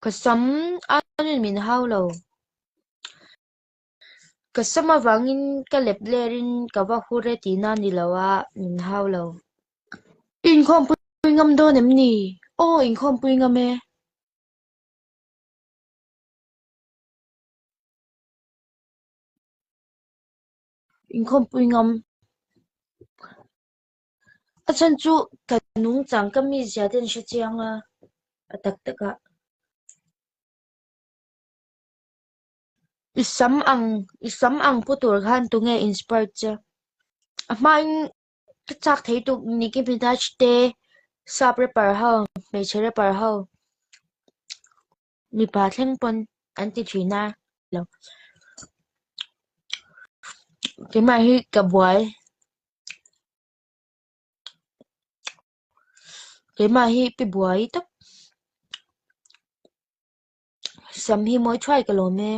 Ka sam anin min hau lo. Ka sam avangin ka lep lerin ka va hur e tihna ni lo a, min hau lo. I inkhawmpui ngam dawn em ni? Aw, inkhawmpui ngam e. Inkhawmpui ngam. A chhan chu ka nungchang ka mizia te an hre chiang a, a tak tak ah. I sam ang, i sam ang pu tur khan tunge inspired che? A hmain ka chak thei tuk Nicki Minaj te, sap rapper ho, hmeichhe rapper ho, mipa thleng pawn an ti thin a. Lo. Keimah hi ka buai. Keimah hi pi buai tak. Sam hi mawi thuai ka lawm e.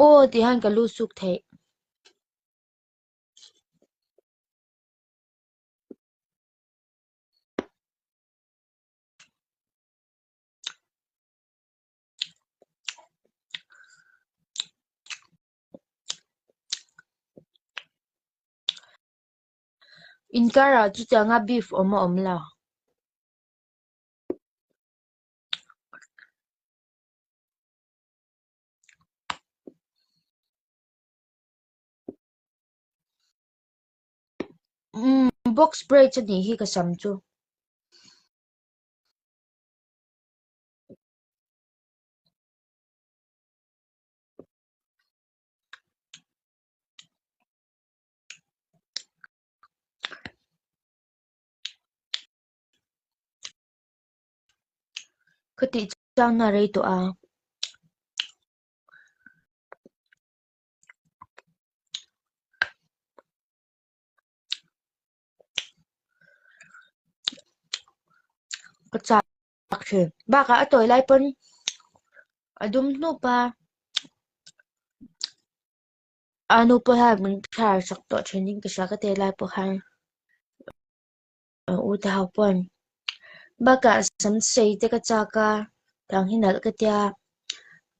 Aw ti hian ka lu suk theih. Inkarah chutianga beef awm a awm lo. Umm box braids a nih hi ka sam chu. Ka tih chang na rei tawh a. Ka chak thin. Bakah a tawi lai pawn a dum hnup a. A nu pawh hian min thar sak tawh thin in ka hria ka teh lai pawh khan. U te ho pawn bakah sam sei te ka chak a tang hi nalh ka tia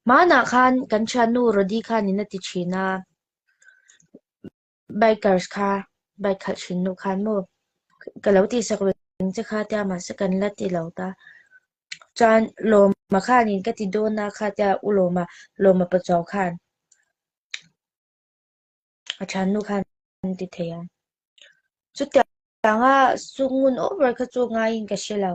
hmanah khan kan thiannu Rody khanin a ti thin a bikers kha bike khalh thin nu khan maw ka lo tihsak reng che kha tia mahse kan la ti lo ta chuan Lawma khanin ka ti dawn a kha tia U Lawma Lawma Pachuau khan a thiannu khan an ti thei a. Chutianga suk ngun over kha chu ngaiin ka hre lo.